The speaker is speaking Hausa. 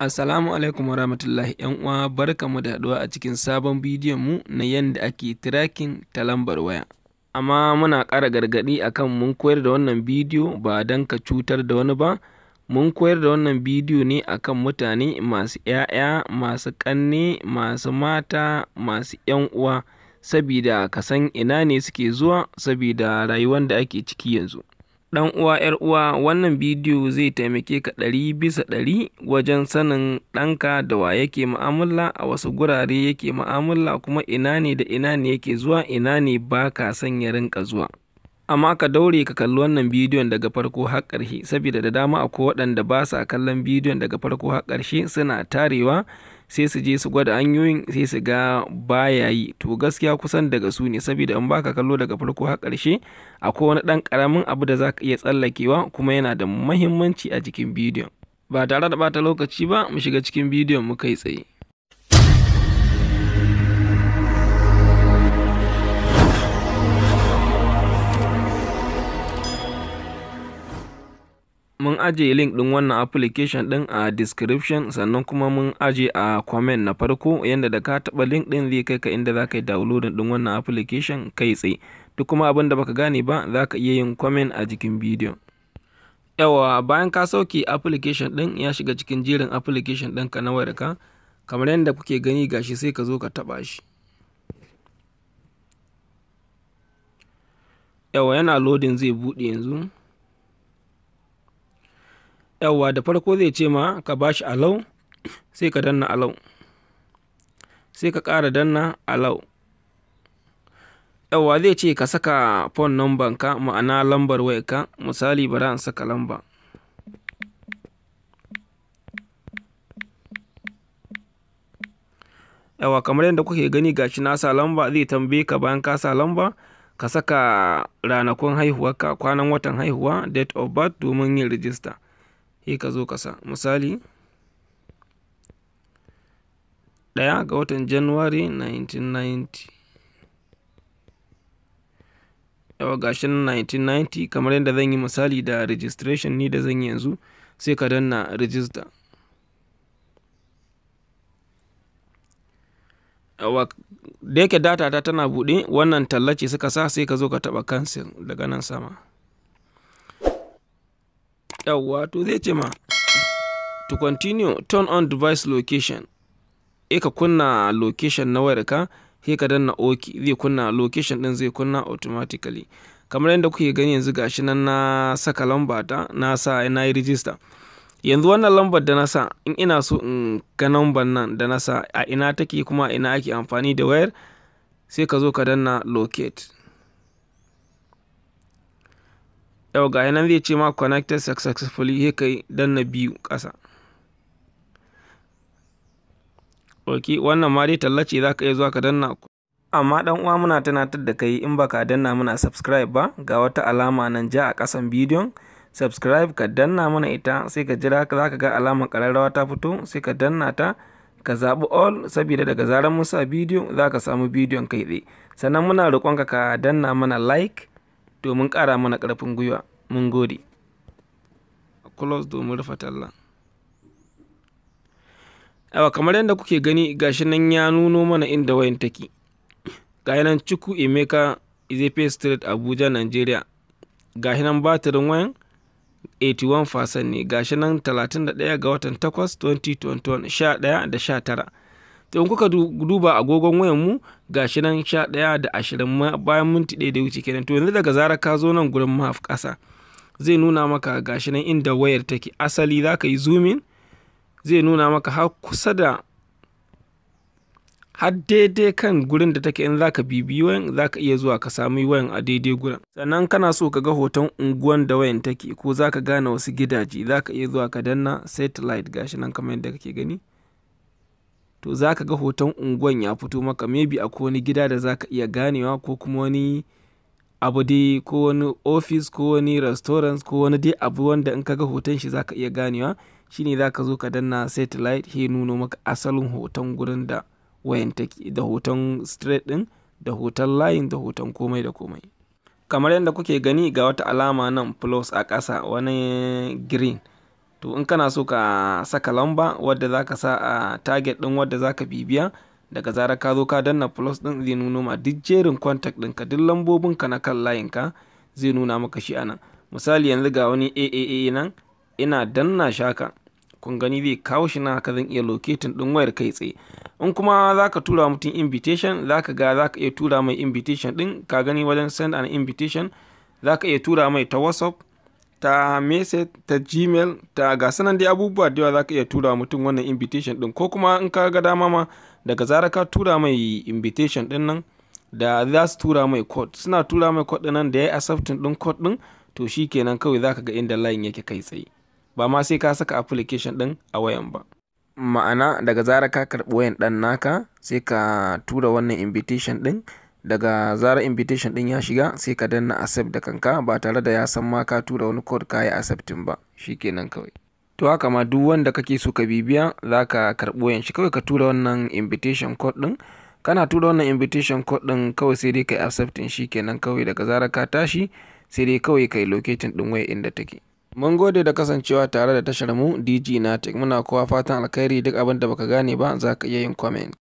Assalamu alaikum warahmatullahi ‘yan uwa, barkanmu da haɗuwa a cikin sabon bidiyon mu na yanda ake tracking ta lambar waya. Amma muna ƙara gargaɗi akan mun koyar da wannan bidiyo ba don ka cutar da wani ba, mun koyar da wannan bidiyo ne akan mutane masu ‘ya'ya, masu ƙanne, masu mata, masu ‘yan uwa, sabida ka san ina ne suke zuwa, sabida rayuwan da ake ciki yanzu. Ɗan uwa, ‘yar uwa, wannan bidiyo zai taimake ka 100% wajen sanin ɗanka da wa yake mu'amala, a wasu gurare yake mu'amala, kuma ina ne da ina ne yake zuwa, ina ne ba ka son ya rinƙa zuwa. Amma ka daure ka kalli wannan bidiyon daga farko har ƙarshe, saboda da dama akwai waɗanda ba sa kallon bidiyon daga farko har ƙarshe, suna tarewa sai su je su gwada hanyoyin sai su ga baya yi. To gaskiya kusan daga su ne, saboda in baka kallo daga farko har ƙarshe akwai wani ɗan ƙaramin abu da zaka iya tsallakewa kuma yana da muhimmanci a jikin bidiyon. Ba tare da ɓata lokaci ba, mu shiga cikin bidiyon mu kai tsaye. Mun aje link ɗin wannan application ɗin a description, sannan kuma mun aje a comment na farko, yanda da ka taɓa link ɗin zai kai ka inda za ka yi downloading ɗin wannan application kai tsaye. Duk kuma abin da baka gane ba za ka iya yin comment a jikin bidiyon. Yawwa, bayan ka sauke application ɗin ya shiga cikin jerin application ɗinka na wayarka, kamar yadda kuke gani gashi, sai ka zo ka taɓa shi. Yawwa, yana loading, zai buɗe yanzu. Yawwa, da farko zai ce ma ka bashi allow, sai ka danna allow, sai ka ƙara danna allow. Yawwa, zai ce ka saka phone number ka, ma'ana lambar wayarka. Misali, bari in saka lamba. Yawwa, kamar yadda kuke gani gashi na sa lamba. Zai tambaye ka bayan ka sa lamba ka saka ranakun haihuwarka, kwanan watan haihuwa, date of birth, domin yin register. Sai ka zo ka sa, misali, 1 ga watan January 1990. Yawwa, gashi nan 1990, kamar yadda zan yi misali da registration ni da zan yi yanzu, sai ka danna register. Yawwa, da yake data ta tana buɗe, wannan talla ce suka sa, sai ka zo ka taɓa cancel daga nan sama. Yawwa, to zai ce ma to continue, turn on device location. Sai ka kunna location na wayarka, sai ka danna OK, zai kunna location ɗin, zai kunna automatically. Kamar yadda kuke gani yanzu gashi nan na saka lamba ta, na sa na yi register. Yanzu wannan lambar da na sa, in ina so in ga lambar nan da na sa a ina take kuma a ina ake amfani da wayar, sai ka zo ka danna locate. Yau ga nan zai ce ma connected successfully, sai ka danna biyu ƙasa. Ok, wannan ma dai talla ce, za ka iya zuwa ka danna. Amma ɗan uwa, muna tunatar da kai, in baka danna muna subscribe ba, ga wata alama nan ja a ƙasan bidiyon subscribe, ka danna mana ita, sai ka jira, za ka ga alamar ƙararrawa ta fito, sai ka danna ta, ka zaɓi all, saboda daga zarar mun sa bidiyo za ka samu bidiyon kai tsaye. Sannan muna roƙonka ka danna mana like domin ƙara mana ƙarfin gwiwa. Mun gode. Close domin rufe talla. Yawwa, kamar yadda kuke gani gashi nan ya nuno mana inda wayan take. Ga nan, Chukwu Emeka Ezepe Street, Abuja, Nigeria. Gashi nan batirin wayan 81% ne. Gashi nan 31 ga watan 8 2021, 11:19. To in kuka duba agogon wayan mu, gashi nan 11:20, bayan minti 1 da wuce kenan. To yanzu daga zarar ka zo nan gurin map ƙasa, zai nuna maka gashi nan inda wayar take. Asali za ka yi zooming, zai nuna maka har kusa da har daidai kan gurin da take. In zaka bibiyi wayan, zaka iya zuwa ka sami wayan a daidai gurin. Sannan kana so ka ga hoton unguwan da wayan take, ko zaka gane wasu gidaje, zaka iya zuwa ka danna satellite, gashi nan kamar yadda kake gani. To zaka ga hoton unguwan ya fito maka, maybe akwai wani gida da zaka iya ganewa, ko kuma wani abu dai, ko wani office, ko wani restaurant, ko wani dai abu wanda in ka ga hoton shi zaka iya ganewa. Shine zaka zo ka danna satellite, sai nuno maka asalin hoton gurin da wayan take, da hoton street ɗin, da hoton layin, da hoton komai da komai. Kamar yadda kuke gani, ga wata alama nan plus a ƙasa, wani green. To in kana so ka saka lamba wadda za ka sa a target ɗin wadda za ka bibiya, daga zarar ka zo ka danna plus ɗin, zai nuno ma duk jerin contact ɗinka, duk lambobinka na kan layinka zai nuna maka shi a nan. Misali, yanzu ga wani AAA nan, ina danna shi haka, kun gani zai kawo shi nan haka, zan iya locating ɗin wayar kai tsaye. In kuma za ka tura mutum invitation, za ka ga za ka iya tura mai invitation ɗin. Ka gani wajen send an invitation, za ka iya tura mai ta WhatsApp, ta message, ta Gmail, ta ga sanan dai abubuwa da yawa za ka iya tura mutum wannan invitation ɗin. Ko kuma in ka ga dama ma, daga zarar ka tura mai invitation ɗin nan, da za su tura mai code, suna tura mai code ɗin nan, da ya yi accepting ɗin code ɗin, to shi kenan, kawai za ka ga inda line yake kai tsaye, ba ma sai ka saka application ɗin a wayan ba. Ma'ana, daga zarar ka karɓi wayan ɗan naka, sai ka tura wannan invitation ɗin. Daga zarar invitation ɗin ya shiga, sai ka danna accept da kanka ba tare da ya san ma ka tura wani code ka yi accepting ba. Shikenan kawai. To haka ma duk wanda kake so ka bibiya, za ka karɓi wayan shi, kawai ka tura wannan invitation code ɗin. Kana tura wannan invitation code ɗin, kawai sai dai ka yi accepting, shikenan kawai. Daga zarar ka tashi, sai dai kawai ka yi locating ɗin wayar inda take. Mun gode da kasancewa tare da tashar mu DG Natic. Muna kowa fatan alkhairi. Duk abin da baka gane ba, za ka iya yin comment.